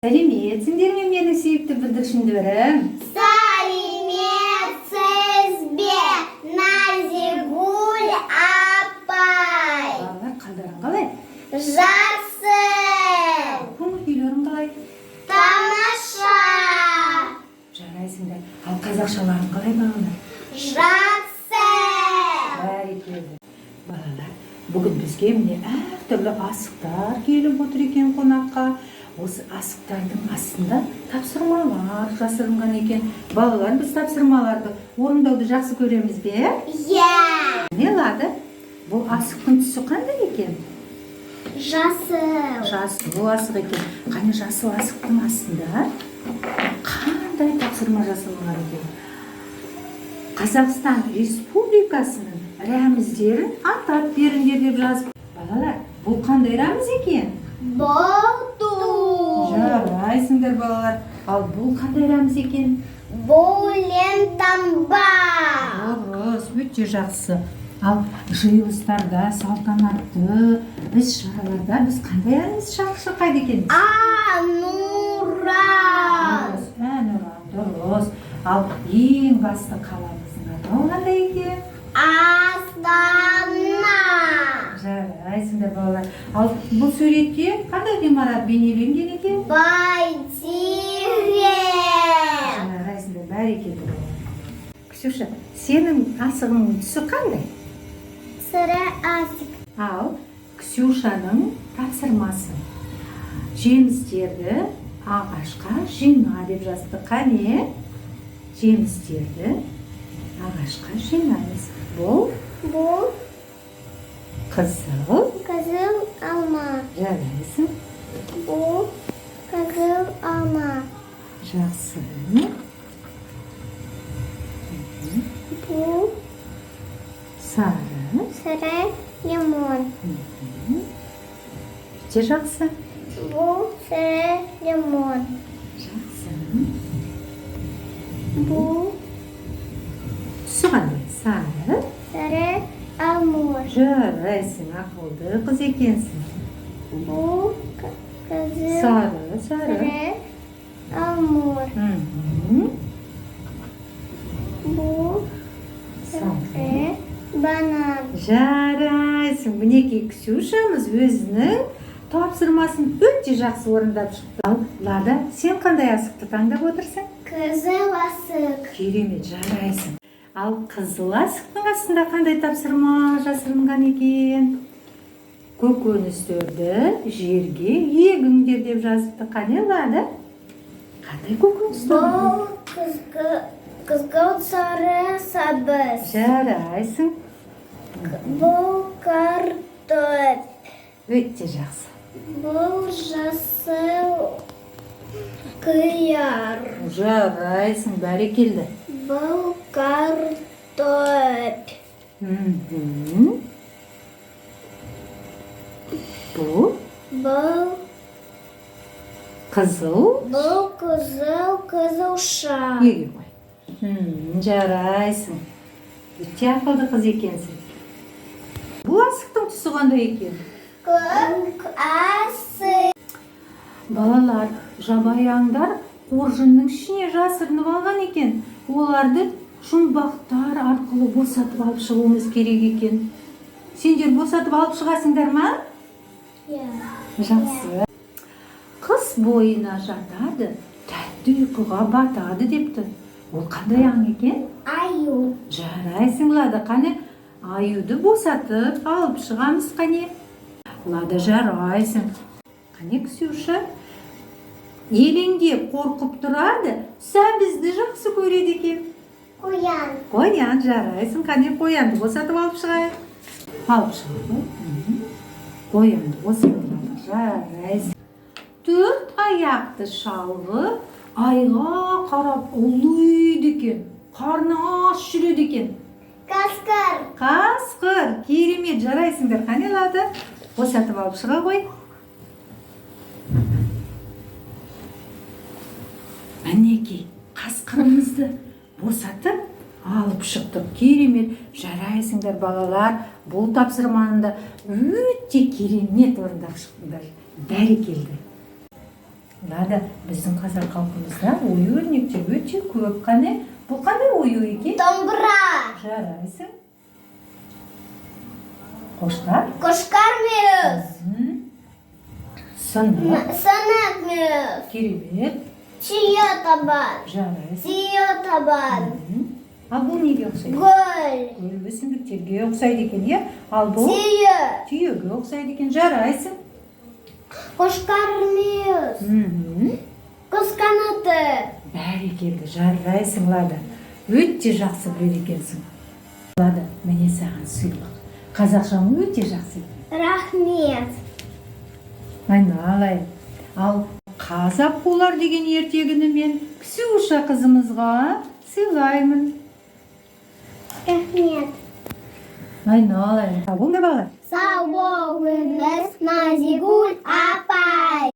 Сәлеметсіңдер ме, менің сүйікті бүлдіршіндерім? Сәлеметсіз бе, Назигуль апай. Балалар, қалдарың қалай? Жақсы. Көңіл күйлерің қалай? Тамаша. Жарайсыңдар. Ал қазақшаларың қалай, балалар? Жақсы. Бәрекелді. Балалар, бүгін бізге, міне, әртүрлі асықтар келіп отыр екен қонаққа. Осы асықтардың астында тапсырмалар жасырынған екен. Балалар, біз тапсырмаларды орындауды жақсы көреміз бе? Иә. Не, Лада, бұл асықтың түсі қандай екен? Жасыл. Жасыл асық екен. Қане, жасыл асықтың астында қандай тапсырма жасалынған екен? «Қазақстан Республикасының рәміздерін атап беріңдер» деп жазып. Балалар, бұл қандай рәміз екен? Бұл ту. Жарайсыңдар, балалар. Ал бұл қандай рәміз екен? Бұл елтаңба. Дұрыс, өте жақсы. Ал жиылыстарда, салтанатты іс шараларда біз қандай ән шырқайды екенбіз? Әнұран. Дұрыс, әнұран, дұрыс. Ал ең басты қаламыздың атауы қандай екен? Астана. Жарайсыңдар, балалар. Ал бұл суретте қандай ғимарат бейнеленген екен? Бәйтерек. Жарайсыңдар, бәрекелді, балалар. Ксюша, сенің асығыңның түсі қандай? Сары асық. Ал Ксюшаның тапсырмасы: «Жемістерді ағашқа жина» деп жазыпты. Қане, жемістерді ағашқа жинаймыз. Бұл? Бұл Қызыл. Қызыл алма. Жарайсың. Бұл қызыл алма. Жақсы. Бұл Сары. Сары лимон. Өте жақсы. Бұл сары лимон. Жақсы. Бұл Түсі қандай? Сары. Сары алмұрт. Жарайсың, ақылды қыз екенсің. Бұл қызыл Сары, сары. Сары алмұрт. Бұл Сары. Сары банан. Жарайсың. Мінекей, Ксюшамыз өзінің тапсырмасын өте жақсы орындап шықты. Ал Лада, сен қандай асықты таңдап отырсың? Қызыл асық. Керемет, жарайсың. Ал қызыл асықтың астында қандай тапсырма жасырынған екен? «Көкөністерді жерге егіңдер» деп жазыпты. Қане, Лада, қандай көкөністер? Бұл қызғылт сары сәбіз. Жарайсың. Бұл картоп. Өте жақсы. Бұл жасыл қияр. Жарайсың, бәрекелді. Бұл картоп. Бұл? Бұл Қызыл. Бұл қызыл қызылша. Еге қой. Жарайсың, өте ақылды қыз екенсің. Бұл асықтың түсі қандай екен? Көк асық. Балалар, жабайы аңдар қоржынның ішіне жасырынып алған екен. Оларды жұмбақтар арқылы босатып алып шығуымыз керек екен. Сендер босатып алып шығасыңдар ма? Иә. Жақсы. «Қыс бойына жатады, тәтті ұйқыға батады» депті. Ол қандай аң екен? Аю. Жарайсың, Лада. Қане, аюды босатып алып шығамыз. Қане, Лада, жарайсың. Қане, Ксюша. Елеңдеп, қорқып тұрады, сәбізді жақсы көреді екен. Қоян. Қоян, жарайсың. Қане, қоянды босатып алып шығайық. Алып шығайық қой. Қоянды босатып алдық, жарайсың. Төрт аяқты шалғы айға қарап ұлиды екен, қарны аш жүреді екен. Қасқыр. Қасқыр, керемет, жарайсыңдар. Қане, Лада, босатып алып шыға ғой. Мінекей, қасқырымызды босатып алып шықтық. Керемет, жарайсыңдар, балалар. Бұл тапсырманы да өте керемет орындап шықтыңдар, бәрекелді. Лада, біздің қазақ халқымызда ою өрнектер өте көп. Қане, бұл қандай ою екен? Домбыра. Жарайсың. Қошқар. Қошқар мүйіз. Сынық. Сынық мүйіз. Керемет. Түйе табан. Жарайсың. Түйе табан. Ал бұл неге ұқсайды? Гүл. Гүл өсімдіктерге ұқсайды екен, иә? Ал бұл Түйе. түйеге ұқсайды екен. Жарайсың. Қошқар мүйіз. Құс қанаты. Бәрекелді, жарайсың, Лада. Өте жақсы біледі екенсің. Лада, міне саған сыйлық. Қазақшаң өте жақсы екен. Рахмет. Айналайын. Ал «Қаз аққулар» деген ертегіні мен Ксюша қызымызға сыйлаймын. Рахмет. Айналайын. Сау болыңдар, балалар. Сау болыңыз, Назигүл апай.